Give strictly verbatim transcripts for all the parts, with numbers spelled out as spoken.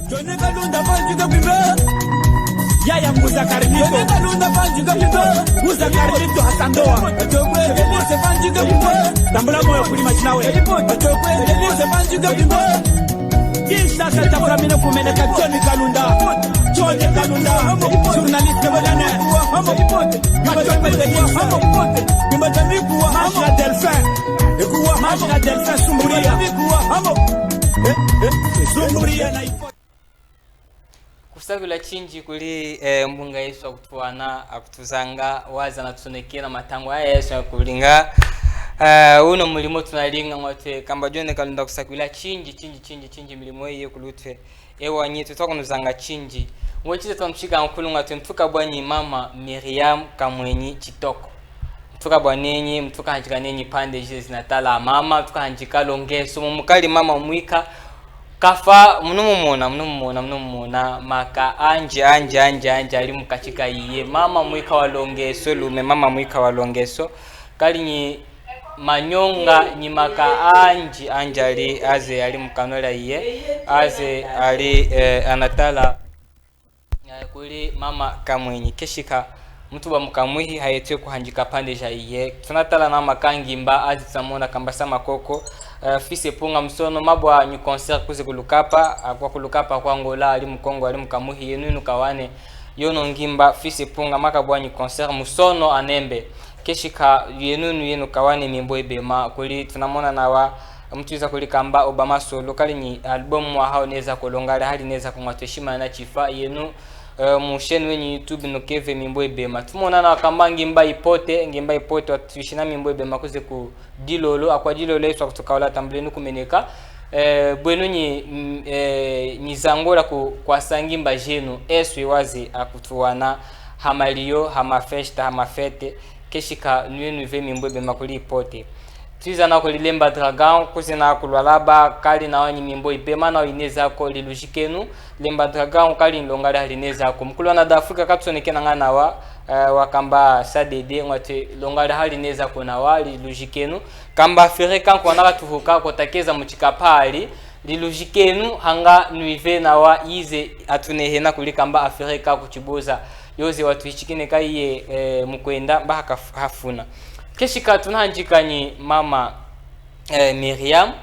Johnny Kalunda Banjuka Bimba. Yaya Muza Karimito. Johnny Kalunda Banjuka Bimba. Muza Karimito Hasandoa. Johnny Kalunda Banjuka Bimba. Tambula moyo kuli machinawe. Johnny Kalunda Banjuka Bimba. Kinshasa, tafuramine kumeneka Johnny Kalunda. Johnny Kalunda. Journaliste moderne. Macho pete Kinshasa. Macho Delphin. Macho Delphin Sumburia. Sumburia na ipo. Kusakula chinji kuli, eh, mbunga Yesu akutuwana, akutuzanga, waze anatusonekena matangwa aya Yesu akulinga. Eh, uno mulimo tunalinga ngwatwe, kamba Johnny Kalunda kusakula chinji, chinji, chinji, chinji milimo iye kulutwe. Ewa nyi, tutwa kunuzanga chinji. Ngwe chize twamushika nkulunga twe mtuka bwa nyi mama Miriam Kamwenyi Chitoko. Mtuka bwa nenyi, mtuka hanjika nenyi pande jize zinatala mama, mtuka hanjika longeso, mumukali mama mwika. Kafa, munumumona, munumumona, munumumona, maka anji, anji, anji, anji, ali mukachi ka iye. Mama mwika wa longeso, lume, mama mwika wa longeso. Kali nyi manyonga, nyi maka anji, anji ali, aze ali mukanwa lia iye, aze ali, eh, anatala. Eh, kuli mama Kamwenyi, keshika mutu wa mukamwihi hayetwe kuhanjika pande ja iye. Tunatala na makangimba azi tunamona kambasa makoko. Eh, Fils Epunga musono mabwa nyi concert kuze kulukapa, akwa kulukapa kwa Angola, ali mukongo, ali mukamwihi, yenu nukawane. Yono ngimba Fils Epunga makabwa nyi concert musono anembe. Keshika yenu nu yenu kawane mimbo ibema kuli tunamona nawa mutu iza kuli kamba Obama Solo kali nyi album wa hao neza kulonga hali neza kungwa tweshima na chifa yenu. Eh, mushenu wenyi YouTube nukeve mimbo ibema. Tumona nawa kamba ngimba ipote, ngimba ipote watwishina mimbo ibema kuze ku Dilolo, akwa Dilolo Yesu akutukaula tambule nukumeneka. Eh, bwenu nyi, mm, eh, nyi zangola ku, kwasa ngimba jenu, eswe waze akutuwana, hamaliyo, hamafesta, hamafete, keshika nuyenu ve mimbo ibema kuli ipote. Twiza na kuli Lemba Dragon, kuze na kulwalaba, kali nawa nyi mimbo ibema nawa ineza ko lilujikenu, Lemba Dragon kali nlonga lia lineza ko. Mukulu wa Nord Africa katusonekena nga nawa, eh, wakamba sadede, ngwate longa lia lineza ko nawa lilujikenu. Kamba Ferre kanku wana katuhuka kotakeza muchikapali, lilujikenu, hanga nwive nawa ize atunehena kuli kamba afere ka kuchibuza. Yoze watuhichikine ka iye, eh, mukwenda, mba haka-, hafuna. Keshika tunahanjika nyi mama, eh, Miriam,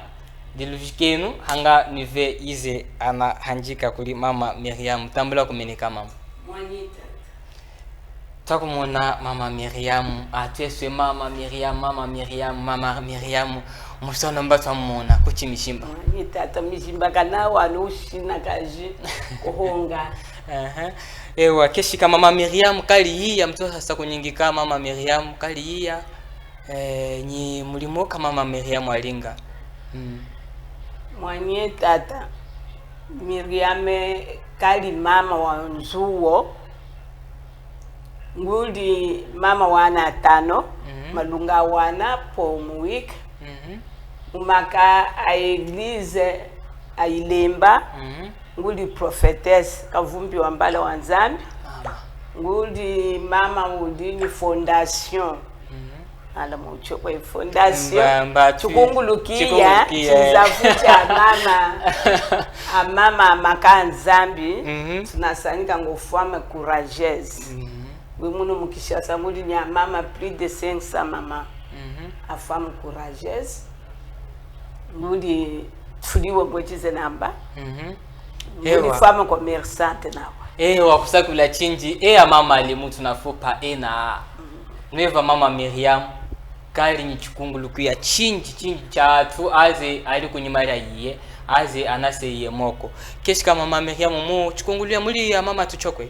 lilujikenu, hanga nwive ize anahanjika kuli mama Miriam. Tambula kumeneka mama. Mwanita. Twakumona mama Miriam, atweswe mama Miriam, mama Miriam, mama Miriam, musono mba twamumona, kuchi mijimba? Mwanyi tata, mijimba kanawa no ushina kaji kuhonga. Aha. Ewa, keshika mama Miriam kali iya, mtu hasa kunyingika mama Miriam kali iya. Eh, nyi mulimo ka mama Miriam alinga. Mm. Mwanyi tata, Miriam kali mama wa nzuwo, nguli mama wana atano, mhm, malunga wana po mu week, mhm, mumaka a église a Ilemba, mhm, nguli prophétesse Kavumbi wa Mbala wa Nzambi, mama, nguli mama uli ni fondation. Mhm. Ala mucho kwe fondation. Mba, mba, tu-, chikungulukiya, chikungulukiya, chizavu cha mama, a mama maka Nzambi, mhm, tunasanyika ngo femme courageuse. Mhm. Ngwe muno mu Kinshasa nguli nya mama plus de cinq cents mama. Mhm. A femme courageuse. Nguli tuliwe ngwe chize namba. Mhm. Nguli, ewa, femme commerçante nawa. Ewa, kusakula chinji, eya mama ali mutu nafupa ena. Mhm. Nweva mama Miriam, kali nyi chikungulukiya chinji, chinji cha atu aze ali kunyima lia iye, aze anase iye moko. Keshika mama Miriam mu chikungulukiya muli ya mama Tuchokwe.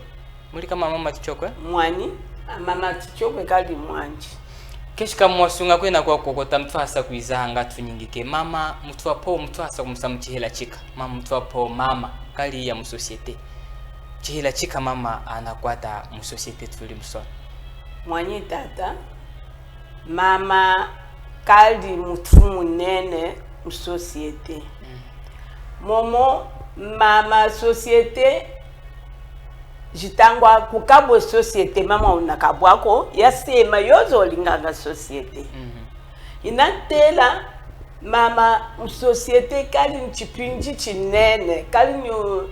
Muli ka mama Matuchokwe? Mwanyi, a mama Tuchokwe kali mwanji. Keshika mwasunga kwena kwa kokota mutu hasa kwiza hanga tunyingike. Mama, mutu wa po, mutu hasa kumusa mu chihela chika. Mama, mutu wa po, mama, kali ya mu société. Chihela chika mama anakwata mu société tuli musono. Mwanyi tata, mama kali mutu munene mu société. Mm. Momo mama société, jitangwa kukabwe société mama unakabwako, yasema yozo olinganga société. Mhm. Inatela mama mu société kali nchipinji chinene, kali nyo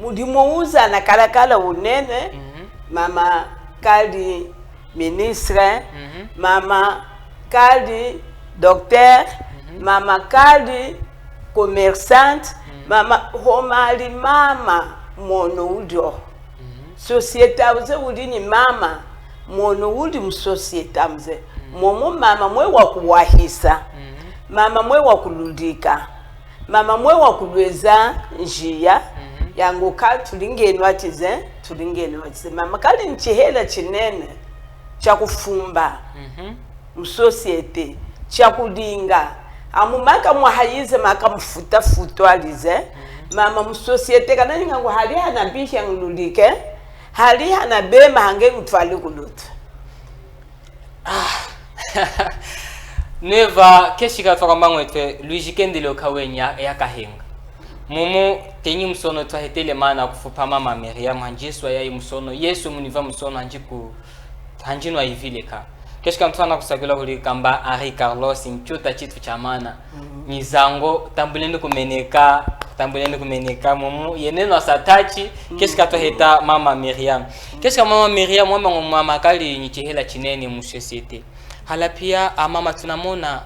Mudimu uza nakalakala unene. Mhm. Mama kali ministre, mhm, mama kali docteur, mhm, mama kali commerçante, mhm, mama homali mama mono ulio. Mhm. Société uze uli ni mama mono uli mu société mze. Mhm. Momo mama mwe wakuwahisa. Mhm. Mama mwe wakululika. Mama mwe wakulweza njiya, mhm, yango ka tulingenu atize, tulingenu atize. Mama kali nchihela chinene cha kufumba, mhm, mu société, cha kulinga. Amu maka mwahayize maka mufuta futu alize. Mhm. Mama mu société kananinga ngo hali hana bihe ngululike, hali hana bema hange ngutwali kulutu. Ah. Neva keshika twakamba ngwetu Luigi Kendele ukawenya ya kahenga. Mumu tenyi musono twahetele mana kufupa mama Miriam hanjiswa yayi musono Yesu muniva musono hanjiku hanjinwa ivileka. Keshika ntwana kusakila kuli kamba Henri Carlos nchuta chitu cha mana. Nyi zango tambuleni kumeneka, tambuleni kumeneka mumu yeneno asatachi. Keshika twaheta mama Miriam. Keshika mama Miriam wamba ngo mama kali nyi chihela chinene mu société. Hala pia amama tunamona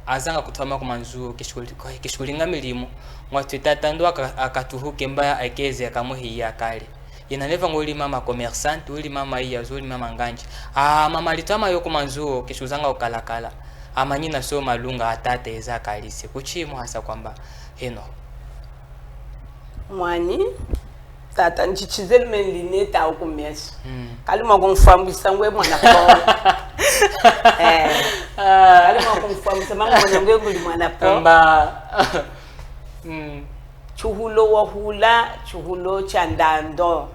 azanga kutwama ku manzuwo, keshi kulinga milimo. Ngwatwe tata ndo aka- akatuhuke mba ekeze akamuhiya kale. Yena neva ngo uli mama commerçante, uli mama iya, uli mama nganji. Ah, mama litwama yo ku manzuwo keshi uzanga ukalakala. Amanyina so malunga atata eza kalise kuchi muhasa kwamba heno. Mwani, tata nchichizelu meni lineta au kumeso. Mm. Kali mwa kumfwambisa ngwe mwana po. Eh. Ah. Kali mwa kumfwambisa mama mwana ngwe nguli mwana po. Mba. Mm. Chuhulo wahula, chuhulo cha ndando.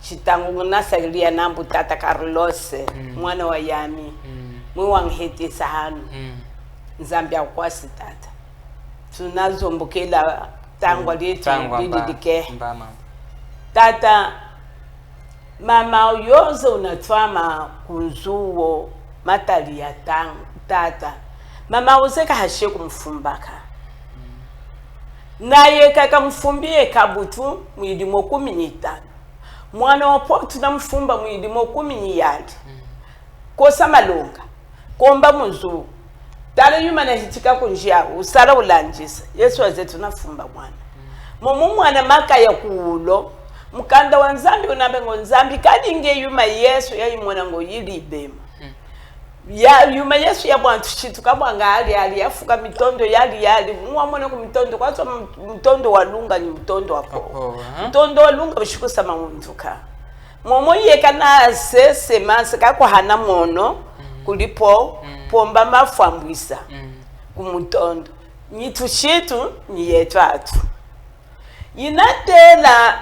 Chitangu ngunasalilia nambu tata Carlos, mm, mwana wa yami. Mm. Mwe wanghetesa hanu. Mm. Nzambi akwasi tata. Tunazombokela tangwa, mm, lietu tangwa lidi mba- likehe. Mba mama. Tata, mama yoze unatwama kunzuwo matali ya tang- tata. Mama uze kahashe kumfumbaka. Naye kakamufumbi ye kabutu mwilimo kumi ni tano. Mwana wa potu namufumba mwilimo kumi ni yali. Kosa malonga, komba muzu. Tala yuma nahichika kunji awu, usala ulanjisa. Yesu waze tunafumba mwana. Momo mwana makaya kuulo, mukanda wa Nzambi unambe ngo Nzambi kalinge yuma Yesu yayimona ngo yili ibema. Ya, yuma Yesu ya bwantu shituka bwanga ali ali, yafuka mitondo yali yali, muwamona ku mitondo kwatwa m- mutondo wa lunga ni mutondo wa po. Apo, aha. Mutondo wa lunga ushikusama unduka. Momo iye kanasesema, sekakuhana mono, mm, kulipo, mm, pomba mafwambwisa, mm, ku mutondo. Nyi tushitu, nyi yetu atu. Yinatela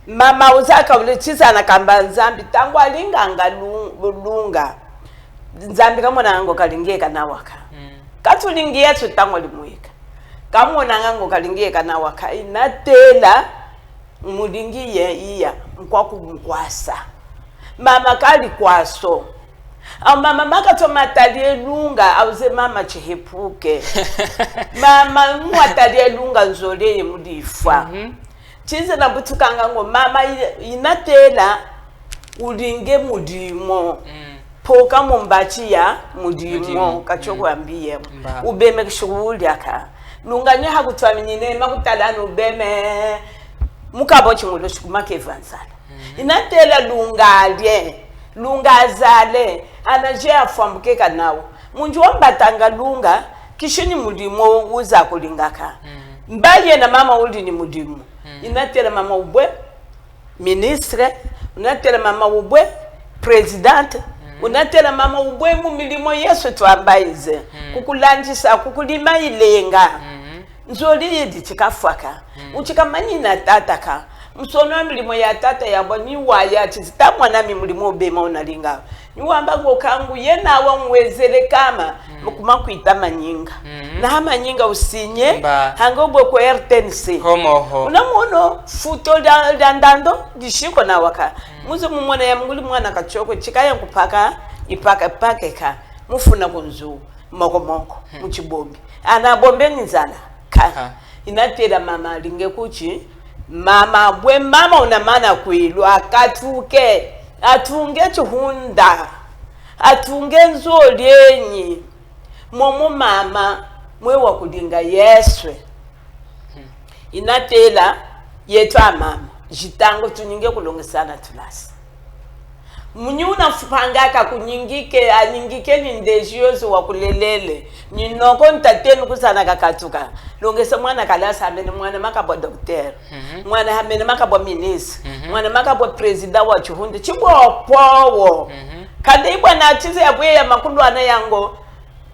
mama uzaka uli chizana kamba Nzambi, tangwa linganga lu- lunga. Nzambi kamonanga ngo kalingiye kanawaka. Mm. Katulingiye tu tangwa limwika. Kamonanga ngo kalingiye kanawaka. Yinatela mulingiye iya mukwa kumukwasa. Mama kali kwaso. Au mama makatwa matali elunga, auze mama chihepuke. Mama mwatali elunga nzole ye mulifwa. Mhm. Chize nabutukanga ngo mama i- inatela ulinge mulimo. Mm. Poka mumbachi ya mulimo, mulimo, kachoko, mm, ambiyemo. Mba. Ubeme kishukulyaka. Lunga nye hakutwaminyine makutala nubeme. Mukabo chimulo shikumakeva nzala. Mhm. Inatela lunga alye, lunga azale, ana je afwambuke kanawo. Munji wambatanga lunga, kishi ni mulimo uza kulingaka. Mhm. Mba yena mama uli ni mulimo. Mhm. Inatela mama ubwe ministre, unatela mama ubwe présidente, mhm, unatela mama ubwe mu milimo yesu twambaize. Mhm. Kukulanjisa, kukulima ilenga. Mhm. Nzoli yidi chikafwaka. Mm. Uchikamanyina tata ka. Musono wa milimo ya tata yabwa ni waya chizi ta mwanami mulimo ubema unalinga. Ni wamba ngo kangu yena wa ngwezele kama, mm, mukuma kwita manyinga. Mm. Na ha manyinga usinye, mba, hanga ubwe ku R T N C. Homo ho. Unamono futo lya, lya ndando, lishiko na waka. Mm. Muze mumona ya munguli mwana kachoko, chikaya nkupaka, ipaka, pakeka. Mufuna kunzu. Mokomoko, hmm, muchibombi. Ana abombe ni nzala. Ka. Ha. Inatela mama alinge kuchi Mama, bwe mama unamana kwilu, akatuke, atunge chihunda, atunge nzo lyenyi, momo mama mwe wakulinga yeswe. Inatela yetu amama, jitango tunyinge kulongesana tulasa. Munyi unafupanga kakunyingike, anyingike ni ndeji yoze wakulelele. Ni noko ntatenu kuzana kakatuka. Longesa mwana kalasa amene mwana makabwa docteur. Mhm. Mwana amene makabwa ministre. Mhm. Mwana makabwa président wa chihunde. Chibwa powo. Mhm. Kande ibwa na chize ya bwe ya makulwana yango.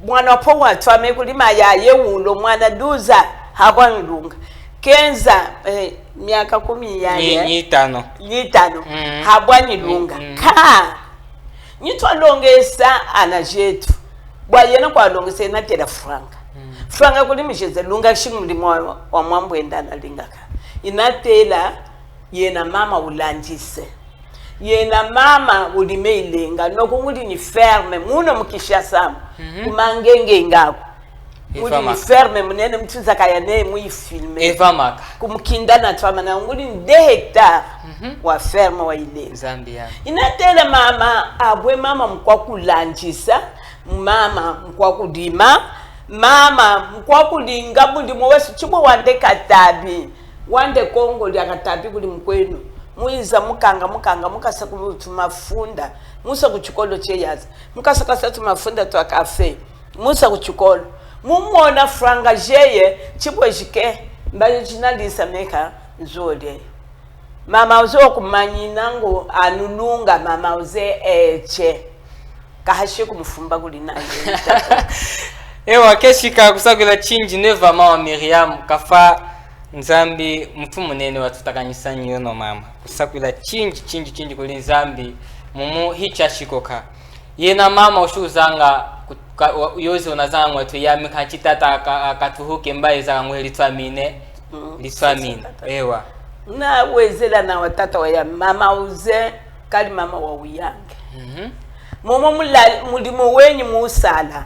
Mwana po watwame kulima ya ye ulo, mwana duza, habwa nilunga. Kenza, eh, miaka kumi ya Nyi-, ye. Nyitano. Nyitano. Mm. Habwa nilunga. Mm, mm. Ka. Nyitwalongesa ana jetu. Bwa yena kwalongesa inatela franga. Mm. Franga kuli mujeze lunga shi mulimo wa, wa mwambwenda analingaka. Inatela yena mama ulandise. Yena mama ulime ilenga, noko nguli ni ferme, muno mu Kinshasa, mhm, kumangenge ngaku. Nguli ni ferme munene mutuzakaya ne muyifilme. Eva maka. Kumukinda na twama na nguli ni deux hectares, mhm, wa ferme wa ilenga. Zambia. Inatela mama, abwe mama mukwa kulandisa, mama mukwa kulima, mama mukwa kulinga mulimo wesu, chibwe wande Katabi, wande Kongo lya Katabi kuli mukwenu. Muyiza mukanga, mukanga, mukasa ku tumafunda, musa ku chikolo cheyaza, mukasa kasa tumafunda twa kafe, musa ku chikolo. Mumona franga jeye, chibwe jike, mbayo jinalisa meka nzole. Mama uze wakumanyina ngo anulunga, mama uze eche. Kahashi kumufumba kuli naye. Ewa, keshika kusakwila chinji neva mawa Miriam, kafa Nzambi mutu munene watutakanyisa nyi yono mama. Kusakwila chinji, chinji, chinji kuli Nzambi, mumu hicha shikoka. Yena mama ushi uzanga ku-, ka-, wa-, yoze unazanga ngwetu yami kanchi tata aka-, akatuhuke mba ezanga ngwe litwamine, mm, litwamine. Tata. Ewa. Na wezela na wa tata wa ya mama uze, kali mama wa uyange. Mhm. Momo mula-, mulimo wenyi musala.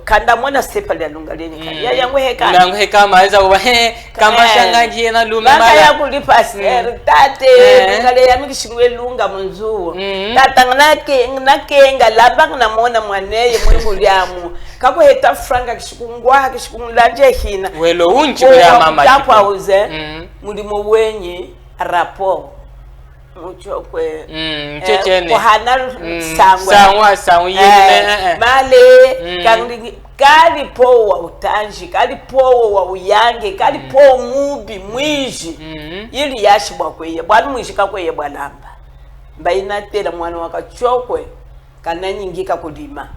Kanda mona sepa lya lunga leni ka. Mm. Ya yangu heka. Yangu heka ma eza uba he, kamba, eh, shanga nji yena lume baka mala. Ya kuli pasteur, mm, tate, eh, lunga le yami kishingwe lunga munzuwo. Mm. Tata nganake, nganakenga lamba nganamona mwaneye mwe mulyamu. Kakuheta franga kishikungwaha, kishikungulanje hina. Welo unji ko kulya mama chikwa uze, mm, mulimo wenyi, rapport. Muchokwe. Mm, eh, chechene. Kuhana, mm, sangwa. Sangwa, sangwa, eh, yene, eh, eh. Male, mm, kanglingi, kali po wa utanji, kali po wa uyange, kali, mm, po mubi, mwiji. Mm. Yili yashi bwa kweye, bwani mwiji kakweye bwa lamba. Mba inatela mwana wa kachokwe, kananyingika kulima.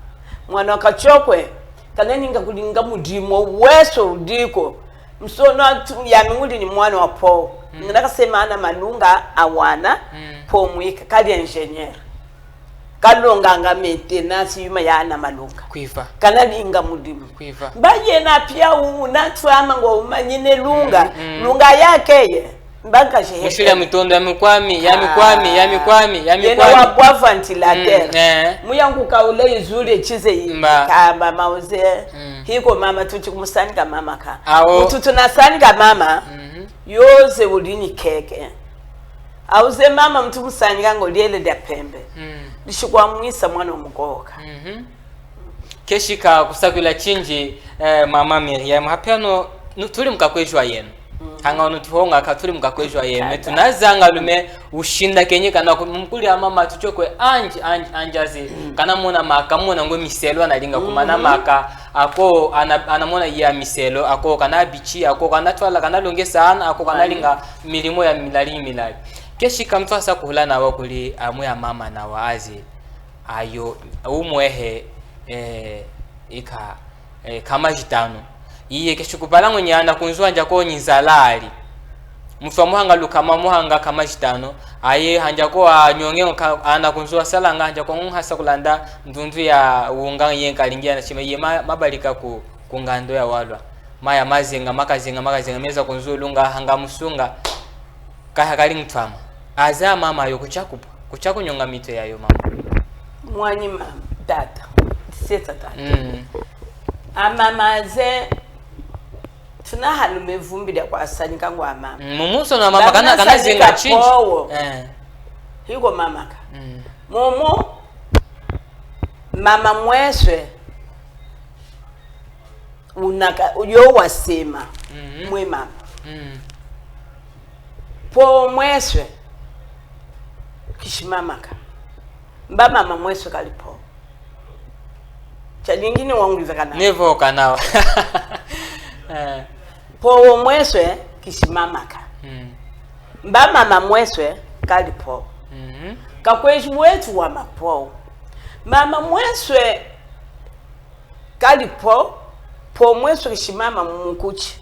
Mwana wa kachokwe, kananyinga kulinga mulimo weso uliko. Musono atu yami nguli ni mwana wa po. Mm. Nginakasema ana malunga awana, mm, po mwika, kali ingénieur. Kalonganga maintenance yuma ya ana malunga. Kwiva. Kanalinga mulimo. Kwiva. Mba yena pia u-, unatwama ngo umanyine lunga. Mm, mm. Lunga yakeye. Mba nkashi mushila hete. Mitondo ya mikwami, ya mikwami, ya mikwami, ya mikwami. Yena wabwa ventilateur. Mm, eh. Muyangu kaule izule chize yi-, mba, kamba mauze. Mm. Hiko mama tuchi kumusanika mama ka. Awo. Mutu tunasanika mama. Mhm. Yoze uli ni keke. Auze mama mutu musanika ngo lyele lya pembe. Mm. Lishikwamwisa mwana omukoka. Mhm. Keshika kusakwila chinji, eh, mama Miriam. Hapiano, nu-, tuli mukakwejwa yenu. Mm. Hanga unu tuhonga ka tuli mukakwejwa yenu. Tata. Tunazanga lume ushinda kenye kana ku-, mukuli ya mama tuchokwe anji, anji, anji azi. Mm. Kana mona maka, mona ngwe miselo analinga kumana, mhm, maka, ako, ana, anamona ya miselo, ako, kana bichi, ako, kana twala, kana longesa ana, ako, kana, ani, linga milimo ya milali, milali. Keshika mutwasa kuhula nawa kuli amwe ya mama nawa azi. Ayo, umwehe, eh, ika, eh, kama jitano. Iye keshi kupala ngwenyi ana kunzwa nja ko nyi nzalali. Mutwa muhanga lukama muhanga kama jitano. Aye hanja ko anyonge nka-, ana kunzwa salanga hanja ko nguhasa kulanda ndundu ya wunga ye nkalingi ana shima ye ma-, mabalika ku, ku ngando ya walwa. Maya mazenga, makazenga, makazenga, meza kunzwa lunga hanga musunga. Kaha kali mutwama. Aza mama yo kuchakupa, kuchakunyonga mitwe yayo mama. Mwanyi mama, tata. Seta tata. Mm. Amama aze Tunahalume vumbi lia kwasanyika ngwa mama. Mm, mumu musono wa mama kana, kana zinga chinji. Powo. Eh. Hiko mama ka. Mm. Momo mama mweswe unaka uyo wasema. Mhm. Mwe mama. Mm. Po mweswe kishi mama ka. Mba mama mweswe kali po. Chanyingine wangulizakana. Nevo kanawa. Eh. Powo mweswe kishi mama ka. Mm. Mba mama mweswe kali po. Mhm. Kakweji wetu wa mapowo. Mama mweswe kali po, po mweswe kishi mama mukuchi.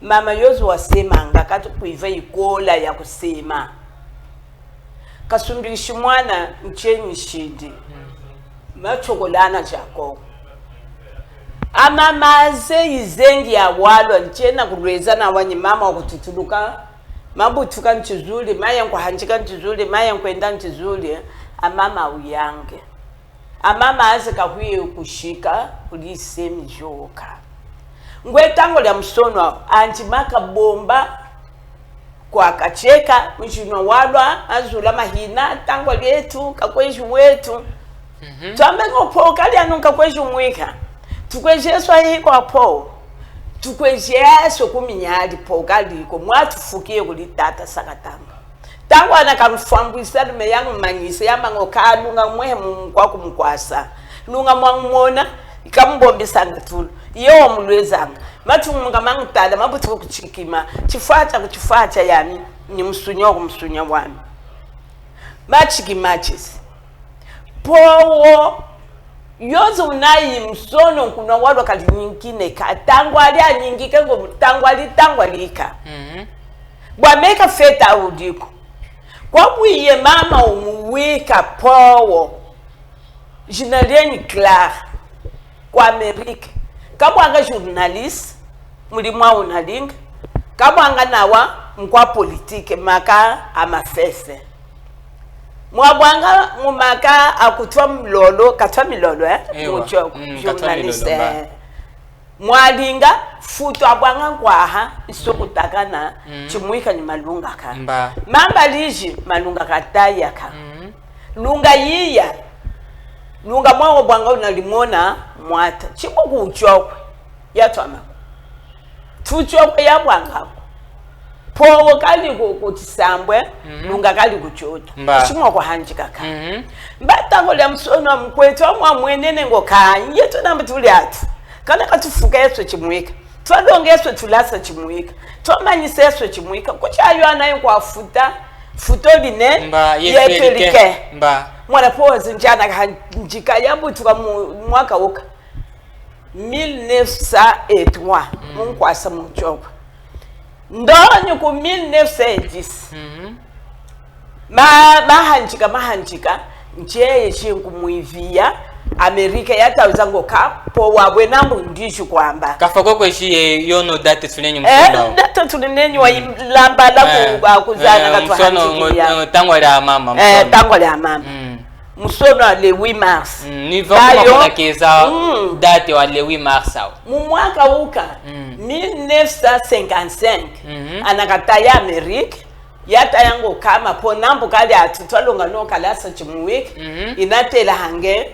Mama yoze wasemanga katu kwiva ikola ya kusema. Kasumbikishi mwana nchenyi shindi. Machokolana chako. Amama aze izengi ya walwa nchena kulweza na wanyi mama wa kututuluka. Mabutuka nchizuli, maya nkwahanjika nchizuli, maya nkwenda nchizuli. Amama uyange. Amama aze kahuye kushika kuli isemi joka. Ngwe tangwa lia musono awo, anji makabomba kwa kacheka, mujino walwa, azula mahina, tangwa lietu, kakweji wetu. Mhm. Twambe ngo po kali anu kakweji mwika. Tukweji Yesu ayi kwa po. Tukweji Yesu kuminyali po kali ko mwatufukie kuli tata sakatanga. Tangwa ana kamufwambwisa lume yangumanyisa, yamba ngo kalunga mwehe mu mukwa kumukwasa. Lunga mwangumona, ikamubombesanga tulu. Iyo wamulwezanga. Machungu munga mangutala, mabutuka kuchikima. Chifwacha kuchifwacha yami, ni musunya wa kumusunya wami. Machiki machisi. Powo, yoze unayi musono nkunwa walwa kalinyingine ka. Tangwa ali anyingike ngo, tangwa ali, tangwa lika. Mhm. Bwa meka feta uliko. Kwabwiye mama umuwika powo. Jina lienyi Clara. Kwa Amerika. Kabwanga journaliste, mulimu wa unalinga. Kabwanga nawa mukwa politique, maka a mafefe. Mwabwanga mu maka a kutwa milolo, katwa milolo, eh? Ewa. Mucho, mm, katwa journaliste, milolo, mba. Eh. Mwalinga futu abwanga nkwaha, iso kutakana, mm, chimwika ni malunga ka. Mba. Mamba liji, malunga kataya ka. Mm. Lunga yiya, lunga mwawo bwanga unalimona mwata. Chimwe kuchokwe, yatwama. Tuchokwe yabwanga. Powo kali ku, ku chisambwe, mhm, lunga kali kuchota. Mba. Chimwa kuhanjika ka. Mhm. Mba tangwa lia musono wa mukwetu amwa mwenene ngo ka, yetu namba tuli atu. Kana katufuka yesu chimwika. Twalonga yesu tulasa chimwika. Twamanyisa yesu chimwika. Kuchi ayo anayo kwa futa, futo line, mba, yetu elike. Mba. Mwana pozi njana kahanjika yabutuka mu, mwaka uka. Mille neuf cent et trois, mm, munkwasa muchokwe. Ndonyi ku mille neuf cent et dix. Mhm. Ma, mahanjika, mahanjika, ncheye chinkumwiviya, Amerika yatauza ngo ka, po wabwena mbu ndiji kwamba. Kafa koko eshi ye, yono date tulinenyi, eh, musono. Date tulinenyi wa, mm, ilamba la ku, eh, kuzana eh, katuhanjiki ya. Eh, tangwa lya mama, eh, musono. Tangwa lya mama. Mm. Musono wa le huit mars. Mm, ni va kuma keza, mm, date wa le huit mars awo. Mu mwaka uka, mm, mille neuf cent cinquante-cinq, mhm, anakataya Amerika, yataya ngo kama po nambu kali atu twalonga no kalasa chimuwika, mhm, inatela hange,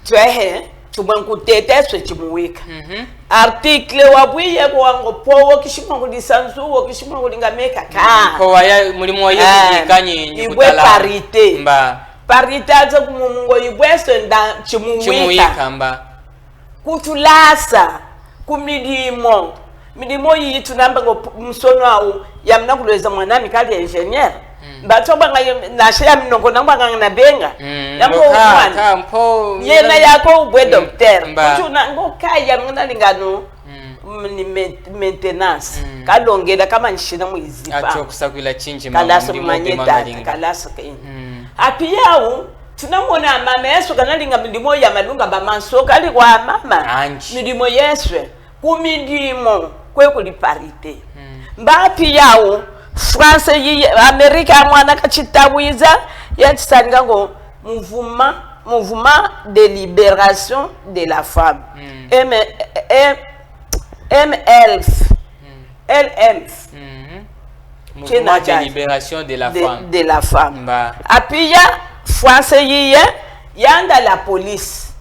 twehe, tumwe nkuteta eswe chimuwika. Mhm. Article wabwiye kwa ngo powo kishimwa kulisa nzuwo, kishimwa kulinga meka ka. Mm, ko waya, mulimu wa Yesu, eh, ikanyi, ibwe parité. Mba. Parité aze kumumungo ibwe senda chimuwika. Chimuwika, mba. Kutulasa ku milimo. Milimo yiyi tunamba ngo p-, musono awu, yamuna kulweza mwanami kali ingénieur. Mm. Mba twabanga yo, nashe yami noko nambanga na benga. Mm. Yako ngo ka, mwana. Ka, mpo, yena yako ubwe, mm, docteur. Mba. Kuchuna ngo kaya muna lingano. Mm. Mm, ni main-, maintenance. Mm. Kalongela kama nshina mwizipa. Acho kusakwila chinji. Kalaso manyeta, kalaso kini. Mm. Api yawu, tunamona mama Yesu kanalinga milimo ya malunga ba manso kali kwa mama. Anji. Milimo Yesu, ku milimo, kwe kuli parité. Mm. Mba api yawu, France yi, Amerika mwana kachitawiza, yachisalinga ngo mouvement, mouvement de libération de la femme. Mm. M, M, M L F. L M F. Mhm. Mouvement de libération de la femme. De la femme. Mba. Apiya, français yiye, yanda la police.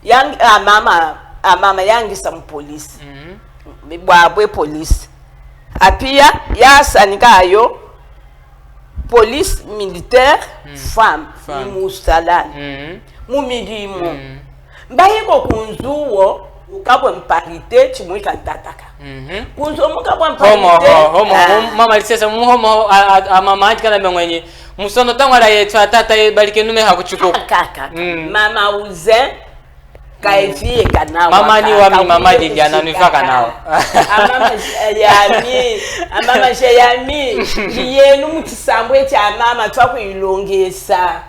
Yang, a mama, a mama yangisa mu police. Mhm. Bwabwe police. Apiya, yasanika ayo, police militaire, mm, femme, femme, ni musalani. Mhm. Mu milimo. Mhm. Mba hiko kunzuwo, ukabwe mparité, chimwika tataka. Mhm. Kunzuwo mukabwe mparité. Homo ho, homo ho, ah, mama lisesa, mu homo ho, a, a, a mama anji kana mengwenyi. Musono tangwa la yetu, a tata ye balike nume ha kuchuko. Kaka. Mm. Mama uze, kaifiye kanawa. Mama ni wami, mama Liliana, nifaka nawa. Amama yami, amama yami, yenu mu chisambwe cha mama twakuyilongesa.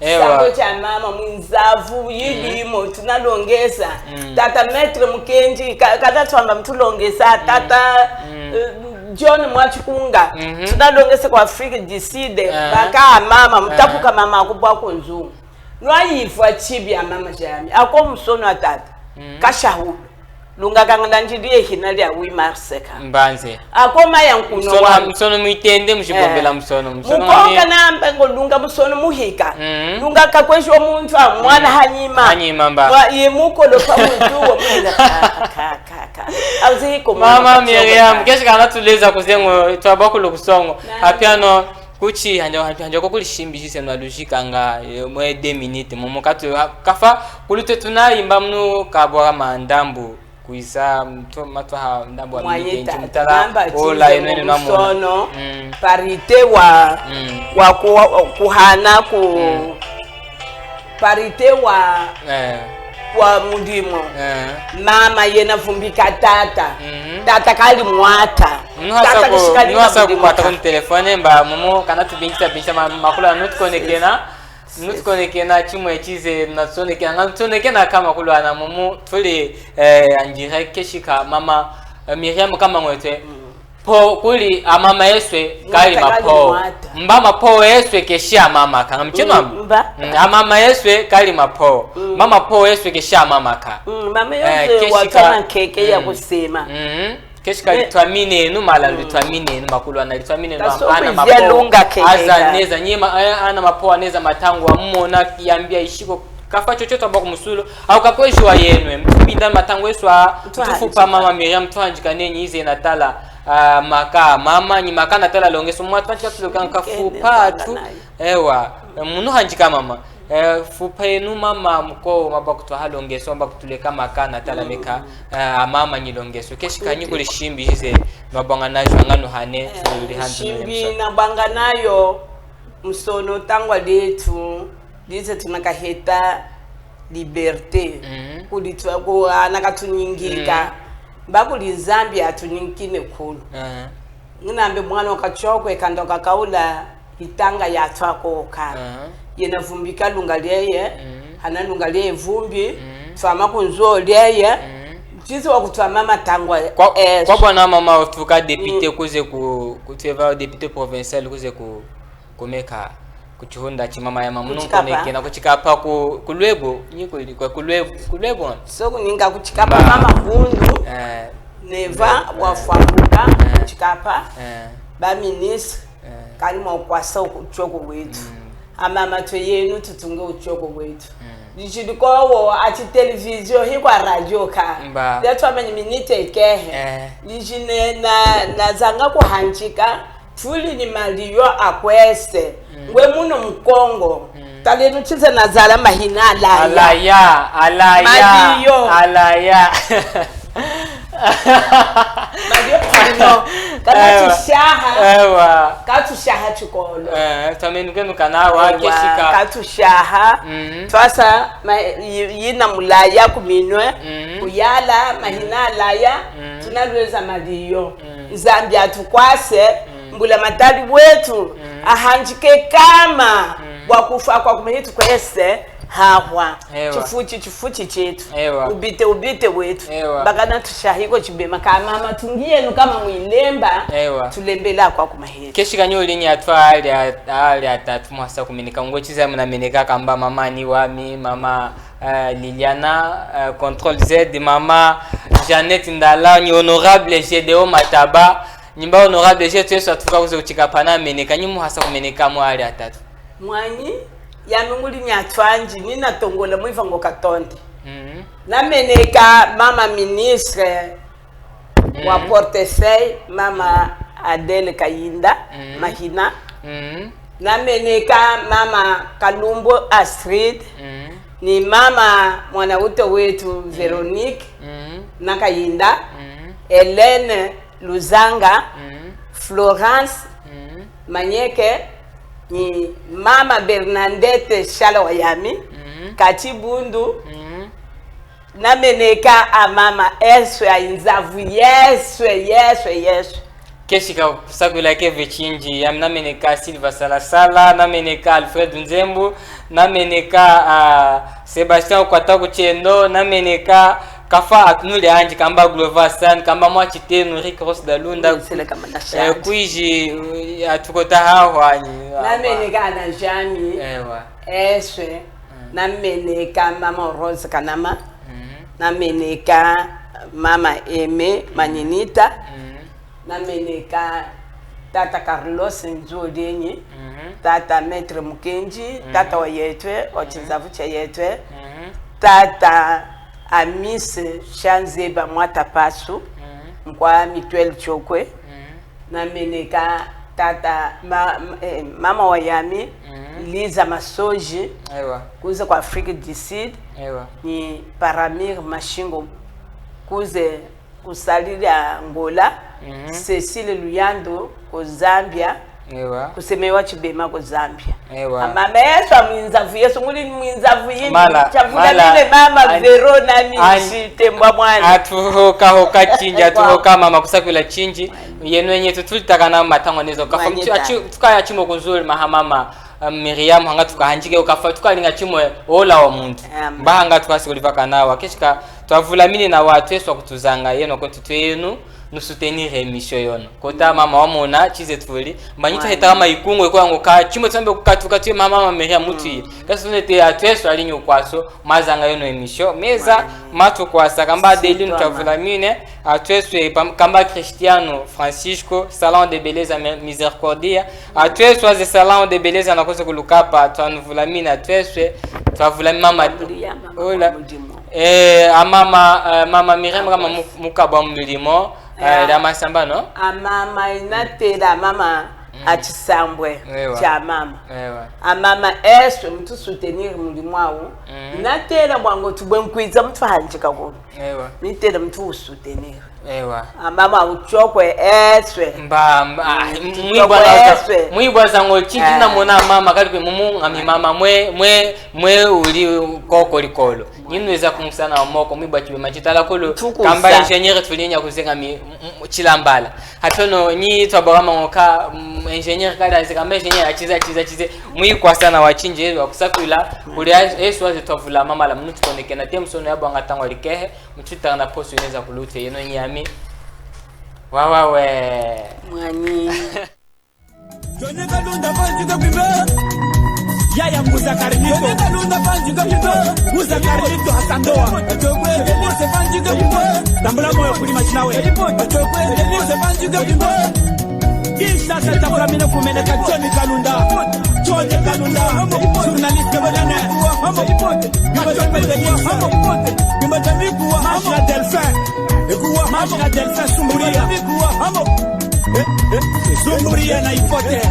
Ewa. Chisambo cha mama, mwinzavu, yilimo, tunalongesa. Mm. Tata Maître Mukenji, ka-, kana twamba mutulongesa, tata, mm, eh, John Mwachikunga, mhm, tunalongesa kwa Afrique du Sud, eh, baka mama, mutapuka mama akubwa kunzu. Nwayivwa chibi a mama jami, ako musono a tata, mm, kashahulu. Lunga kangana njili ye hina lia huit mars ka. Mbanze. Ako maya nkuno. Musono, wa musono mwitende mushibombela, eh, musono, musono mukoka na mbengo lunga musono muhika. Mhm. Lunga kakweshi wa muntu a mwana, mhm, hanyima. Hanyima mba. Mwa, ye mukolo pa muntu wa mwina. Ka, ka, ka, ka. Auzi hiko mwana. Mama Miriam, keshi kana tuleza kuzengo, twabakulu kusongo. Na. Apiano, kuchi, hanja, hanja, hanja ko kuli shimbi jise nwa lujika nga, eh, mwe deux minutes, mumu katu, ha, kafa, kulutwe tunayimba munu kabwa mandambu. Kuiza mtu-, matwaha ndambo wa mwanyeta, mingi kenji mutala, namba ola chize enene na mona. Musono, mm, parité wa, mm, wa ku-, wa kuhana ku, mm, parité wa, eh, wa mulimo. Eh. Mama yena vumbika tata. Mhm. Tata kali mwata. Nuhasa tata ku-, kishikali nuhasa mulimo kukwata ka. Ku telefone mba mumu kana tubinjisa binjisa ma-, makula nutukonekena. Nutukonekena chimwe chize, natusonekena, nga nutusonekena kama kulwana mumu, tuli, eh, en direct, keshika mama, eh, Miriam kama ngwetwe. Mm. Po, kuli amama eswe, kali mapo. Mba mapo eswe keshi amama ka. Nga mchino. Mm, mba. Mm, amama eswe kali mapo. Mm. Mba mapo eswe keshi amama ka. Mm, mama, eh, eswe keshika wakana nkeke ya, mm, kusema. Mm. Keshika litwaminenu, malandu litwaminenu, makulwana litwaminenu, am-, ana mapo, lunga keke aza ka. Neza nyima, eh, ana mapo aneza matangu wa mona yambia ishiko, kafa chocho twamba kumusulu, au kakweshi wa yenwe, mtupinda matangu eswa, mtufupa mama Miriam, mtuhanjika nenyi ize natala, ah, maka, mama, nyi maka natala longeso, mwa twanchika tulokanga kafupa tu, ewa, munu hanjika mama. Eh, fupa enu mama muko, mabwa kutwaha longeso, mabwa kutuleka maka natala meka, eh, amama nyi longeso. Keshi kanyi kuli shimbi jize, nwabwanga najo angano hane, eh, uli hantu shimbi nene musono. Nabwanga nayo, musono tangwa letu, lize tunakaheta liberté. Mhm. Kuli twa-, ku-, anakatunyingika. Mhm. Mba kuli Nzambi atunyingikine kulu. Aha. Nginambe mwana wakachokwe kanda kakaula itanga yatwakoka. Aha. Yena vumbi kalunga lyeye, mhm, hana lunga lyeye vumbi, mhm, twama kunzo lyeye, mhm, chizi wakutwama matangwa. Kwa, eh, kwa bwana mama otuka député, mm, kuze ku, kutweva député provincial kuze ku, kumeka kuchihunda chimama ya mamunu. Kuchikapa. Konekena kuchikapa ku, kulwebo, nyi kuli, kwa kulwebo, kulwebo. So kuninga kuchikapa mama vundu, eh, neva, eh, wafwamuka, eh, kuchikapa, eh, ba ministre, eh, kali mwa kwasa uku-, choko wetu. Mm. Amama twe yenu tutunge uchoko wetu. Mm. Lichidi kowo achi televisio hikwa radio ka. Mba. Lya twamenye minute ikehe. Eh. Lichi ne na, nazanga kuhanjika, tuli ni maliyo akwese. Mm. Ngwe muno Mukongo. Mm. Talenu chize nazala mahina alaya. Alaya, alaya. Maliyo. Alaya. Maliyo, no. Kana, ewa, tushaha. Ewa. Katushaha chikolo. Eh, twamenukenuka nawa, ewa, keshika. Katushaha. Mhm. Twasa ma-, yi-, yina mulaya kuminwe. Mhm. Kuyala, mahina alaya. Mhm. Tunalweza maliyo. Mhm. Nzambi atukwase, mhm, mbula matali wetu, mhm, ahanjike kama, mhm, bwa kufa kwa kumehitu kwese. Hahwa. Ewa. Chifuchi, chifuchi chetu. Ewa. Ubite, ubite wetu. Ewa. Bakana tushahiko chibema. Kama matungi yenu kama mwilemba, ewa, tulembela kwa kumaheri. Keshika nyo linya twa ali a-, ali atatu mwasa kuminika. Ngo chiza muna meneka kamba mama ni wami, mama, eh, Liliana, eh, Contrôle Z, mama Jeannette Ndala, ni honorable Gédéon Mataba, Nyimba honorable Jesu Yesu atuka kuze kuchika pana ameneka, nyi muhasa kumeneka mwali atatu. Mwanyi, yami nguli nyatwanji, nina tongola mwiva ngo katonde. Mhm. Nameneka mama ministre wa Mhm. Portefeuille, mama Adele Kayinda Mhm. Mahina. Mhm. Nameneka mama Kalumbo Astrid, Mhm. ni mama mwana uto wetu Veronique Mhm. na Kayinda, Mhm. Hélène Luzanga, Mhm. Florence Mhm. Manyeke, ni mama Bernadette Shala wa yami, Mhm. Kati Bundu, Mhm. Nameneka amama eswe a inzavu yeswe, yeswe, yeswe. Keshika kusakwila keve chinji, yami nameneka Silva Salasala, nameneka Alfred Nzembu, nameneka, ah, Sebastian Kwata Kuchendo, nameneka kafa atunuli anji, kamba Glover San, kamba Mwachitenu, Rick Ross Dalunda, Nzele kama na eh, shati. Kwiji, eh, atukota haho anyi. Nameneka ana jami. Ewa. Eswe. Mm. Nameneka mama Rose Kanama. Mm. Nameneka mama Aime Mm. Maninita. Mm. Nameneka tata Carlos Nzolienyi. Mm. Tata Maître Mukenji. Mm. Tata wa yetwe, wa Mm. chinzavu cha yetwe. Mm. Tata Amis Shanzeba Mwata Pasu. Mm. Mkwa Mituel Chokwe. Mm. Nameneka tata ma, ma- eh, mama wa yami Mhm. Liza Masoji Ewa. Kuze kwa Afrique du Sud Ewa. Ni Paramir Mashingo kuze kusalili Angola Mhm. Cecile Luyando ku Zambia Ewa. Kusemewa Chibema ku Zambia Ewa. Amama Yesu amwinzavu Yesu nguli mwinzavu yini Mala, chavula mala. Mile mama An- Vero nami an- Chitembwa mwana Atuhoka hoka chinji, atuhoka mama kusakwila chinji. Yenu enye tu tulitakana matangwa nezo kafa Manye mtu achi ta. Tukaya chimo kunzuli maha mama, um, Miriam hanga tukahanjike ukafa tukalinga chimwe ola wa muntu Amen. Mba hanga tukasi kulivaka nawa keshika twavulamini na watu eswa kutuzanga yenu kwetu twenu nusutenire emisho yono kota mama wamona chize tuli mbanyi Manye. Tuhetaka mayikungo iko yango ka chimwe tsambe kukatuka tuye mama mama Miriam mutu yi kasi tunete atweso alinyo kwaso mazanga yono emisho meza Manye. Matukwasa kamba Adeline Sitoma. Twavulamine atweswe pam- kamba Cristiano Francisco salon de beleza Mi- Misericordia atweswe aze salon de beleza nakoze kulukapa twanuvulamine atweswe twavulami mama Mama Miriam, mama Ola. Mudimo. Eh, amama eh, mama Miriam kama Akwasi. Mu- mukabwa mulimo eh, Eh. Lya masamba no Amama inatela mama Mm. Achisambwe Ewa. Cha mama Ewa. Amama eswe mutu soutenir mulimo awu Mm. Natela mwango tubwe nkwiza mutu hanjika kuno Ewa. Nitela mutu usoutenir Ewa. Amama uchokwe eswe Mba mba ah, Mm, mwibwa uchokwe na eswe. Mwibwa zango chichi Eh. Namona mama kali kwe mumu ngami mama mwe mwe mwe uli koko likolo nyinweza kumusana wa moko mwibwa chibe machitala kulu Tukusa. Kamba ingenieur tulinya kuzenga mi m- m- chilambala hatono nyi twabora mangoka mm, ingenieur kala nze kamba ingenieur achize achize achize mwikwasana wachinje wakusakwila uli a- esu waze twavula mamala munu tukonekena te musono yabwanga tangwa likehe muchitanga na poso ineza kulute yeno nyami wawawe Mwanyi. Johnny Kalunda panjika bimbe. Yaya kuza Carlito. Johnny Kalunda panjika bimbe. Kuza Carlito asandoa. Atokwe Denise panjika bimbe. Tambula moyo kuli machinawe. Atokwe Denise panjika bimbe. Kinshasa tambula mina kumeneka Johnny Kalunda. Johnny Kalunda. Journaliste bonane. Atokwe Denise. Machina Delphin. Machina Delphin Sumburia. Zumburia na ipote.